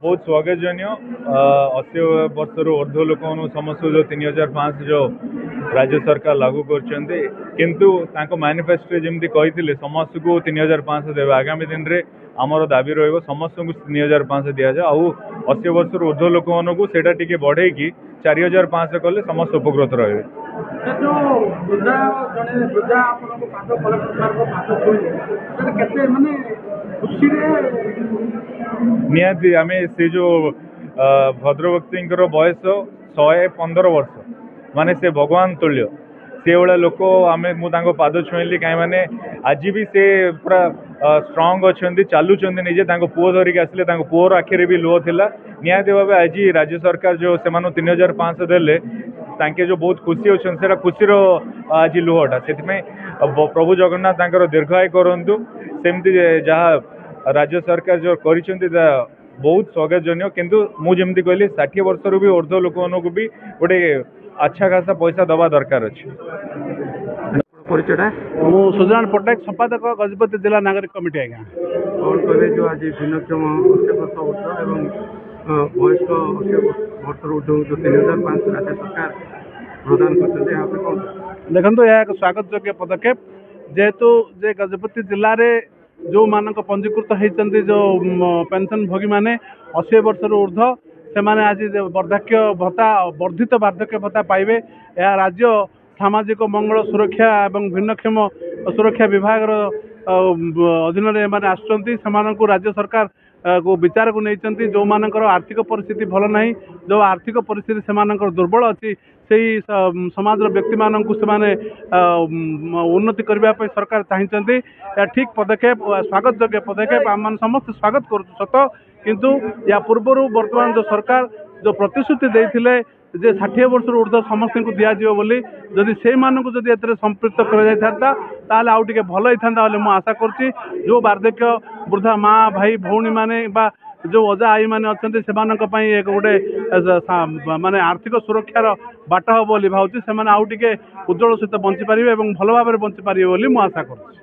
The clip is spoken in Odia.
ବହୁତ ସ୍ୱାଗତଜନୀୟ। 80 ବର୍ଷରୁ ଉର୍ଦ୍ଧ୍ୱ ଲୋକମାନଙ୍କୁ ସମସ୍ତଙ୍କୁ ଯେଉଁ 3500 ଯେଉଁ ରାଜ୍ୟ ସରକାର ଲାଗୁ କରିଛନ୍ତି, କିନ୍ତୁ ତାଙ୍କ ମ୍ୟାନିଫେଷ୍ଟୋରେ ଯେମିତି କହିଥିଲେ ସମସ୍ତଙ୍କୁ 3500 ଦେବେ, ଆଗାମୀ ଦିନରେ ଆମର ଦାବି ରହିବ ସମସ୍ତଙ୍କୁ 3500 ଦିଆଯାଉ ଆଉ 80 ବର୍ଷରୁ ଉର୍ଦ୍ଧ୍ୱ ଲୋକମାନଙ୍କୁ ସେଇଟା ଟିକେ ବଢ଼େଇକି 4500 କଲେ ସମସ୍ତେ ଉପକୃତ ରହିବେ। ଯୋଉ ବୃଦ୍ଧା, ଜଣେ ବୃଦ୍ଧା ଆପଣଙ୍କ ପାଦ, କଲେକ୍ଟର ସାର୍ଙ୍କ ପାଦ ଛୁଇଁଲେ, ସେଟା କେତେ ମାନେ ଖୁସିରେ? ନିହାତି ଆମେ ସେ ଯେଉଁ ଭଦ୍ରବ୍ୟକ୍ତିଙ୍କର ବୟସ 115 ବର୍ଷ, ମାନେ ସେ ଭଗବାନ ତୁଲ୍ୟ। ସେଭଳିଆ ଲୋକ ଆମେ, ମୁଁ ତାଙ୍କ ପାଦ ଛୁଇଁଲି, କାହିଁ ମାନେ ଆଜି ବି ସେ ପୁରା ଷ୍ଟ୍ରଙ୍ଗ ଅଛନ୍ତି, ଚାଲୁଛନ୍ତି ନିଜେ। ତାଙ୍କ ପୁଅ ଧରିକି ଆସିଲେ, ତାଙ୍କ ପୁଅର ଆଖିରେ ବି ଲୁହ ଥିଲା। ନିହାତି ଭାବେ ଆଜି ରାଜ୍ୟ ସରକାର ଯେଉଁ ସେମାନଙ୍କୁ 3500 ଦେଲେ, ତାଙ୍କେ ଯେଉଁ ବହୁତ ଖୁସି ଅଛନ୍ତି, ସେଇଟା ଖୁସିର ଆଜି ଲୁହଟା। ସେଥିପାଇଁ ପ୍ରଭୁ ଜଗନ୍ନାଥ ତାଙ୍କର ଦୀର୍ଘାୟୁ କରନ୍ତୁ। ସେମିତି ଯାହା ରାଜ୍ୟ ସରକାର ଯେଉଁ କରିଛନ୍ତି ତା ବହୁତ ସ୍ୱାଗତଜନୀୟ, କିନ୍ତୁ ମୁଁ ଯେମିତି କହିଲି 60 ବର୍ଷରୁ ବି ଉର୍ଦ୍ଧ୍ୱ ଲୋକମାନଙ୍କୁ ବି ଗୋଟେ ଆଚ୍ଛା ଖାସା ପଇସା ଦେବା ଦରକାର ଅଛି। ପରିଚୟଟା? ମୁଁ ସୁଜନାରାୟଣ ପଟ୍ଟନାୟକ, ସମ୍ପାଦକ, ଗଜପତି ଜିଲ୍ଲା ନାଗରିକ କମିଟି। ଆଜ୍ଞା, କ'ଣ କହିବେ, ଯେଉଁ ଆଜି ଭିନ୍ନକ୍ଷମ 80 ବର୍ଷ ଉର୍ଦ୍ଧ୍ୱ ଏବଂ ବୟସ୍କ 80 ବର୍ଷରୁ ଉର୍ଦ୍ଧ୍ୱ ଯେଉଁ 3500 ରାଜ୍ୟ ସରକାର ପ୍ରଦାନ କରିଛନ୍ତି, ଏହା ଉପରେ କ'ଣ? ଦେଖନ୍ତୁ, ଏହା ଏକ ସ୍ୱାଗତ ଯୋଗ୍ୟ ପଦକ୍ଷେପ, ଯେହେତୁ ଯେ ଗଜପତି ଜିଲ୍ଲାରେ ଯେଉଁମାନଙ୍କ ପଞ୍ଜୀକୃତ ହେଇଛନ୍ତି, ଯେଉଁ ପେନସନ୍ ଭୋଗୀମାନେ 80 ବର୍ଷରୁ ଉର୍ଦ୍ଧ୍ୱ, ସେମାନେ ଆଜି ବାର୍ଦ୍ଧକ୍ୟ ଭତ୍ତା, ବର୍ଦ୍ଧିତ ବାର୍ଦ୍ଧକ୍ୟ ଭତ୍ତା ପାଇବେ। ଏହା ରାଜ୍ୟ ସାମାଜିକ ମଙ୍ଗଳ ସୁରକ୍ଷା ଏବଂ ଭିନ୍ନକ୍ଷମ ସୁରକ୍ଷା ବିଭାଗର ଅଧୀନରେ ଏମାନେ ଆସୁଛନ୍ତି। ସେମାନଙ୍କୁ ରାଜ୍ୟ ସରକାର ବିଚାରକୁ ନେଇଛନ୍ତି। ଯେଉଁମାନଙ୍କର ଆର୍ଥିକ ପରିସ୍ଥିତି ଭଲ ନାହିଁ, ଯେଉଁ ଆର୍ଥିକ ପରିସ୍ଥିତି ସେମାନଙ୍କର ଦୁର୍ବଳ ଅଛି, ସେଇ ସମାଜର ବ୍ୟକ୍ତିମାନଙ୍କୁ ସେମାନେ ଉନ୍ନତି କରିବା ପାଇଁ ସରକାର ଚାହିଁଛନ୍ତି। ଏହା ଠିକ୍ ପଦକ୍ଷେପ, ସ୍ୱାଗତ ଯୋଗ୍ୟ ପଦକ୍ଷେପ, ଆମମାନେ ସମସ୍ତେ ସ୍ୱାଗତ କରୁଛୁ ସତ, କିନ୍ତୁ ୟା ପୂର୍ବରୁ ବର୍ତ୍ତମାନ ଯେଉଁ ସରକାର ଯେଉଁ ପ୍ରତିଶ୍ରୁତି ଦେଇଥିଲେ ଯେ 60 ବର୍ଷରୁ ଉର୍ଦ୍ଧ୍ୱ ସମସ୍ତଙ୍କୁ ଦିଆଯିବ ବୋଲି, ଯଦି ସେଇମାନଙ୍କୁ ଯଦି ଏଥିରେ ସମ୍ପୃକ୍ତ କରାଯାଇଥାନ୍ତା ତାହେଲେ ଆଉ ଟିକେ ଭଲ ହେଇଥାନ୍ତା ବୋଲି ମୁଁ ଆଶା କରୁଛି। ଯେଉଁ ବାର୍ଦ୍ଧକ୍ୟ ବୃଦ୍ଧା ମା, ଭାଇ, ଭଉଣୀମାନେ ବା ଯେଉଁ ଅଜା ଆଈମାନେ ଅଛନ୍ତି, ସେମାନଙ୍କ ପାଇଁ ଏକ ଗୋଟେ ମାନେ ଆର୍ଥିକ ସୁରକ୍ଷାର ବାଟ ହେବ ବୋଲି ଭାବୁଛି। ସେମାନେ ଆଉ ଟିକେ ଉଜ୍ଜଳ ସହିତ ବଞ୍ଚିପାରିବେ ଏବଂ ଭଲ ଭାବରେ ବଞ୍ଚିପାରିବେ ବୋଲି ମୁଁ ଆଶା କରୁଛି।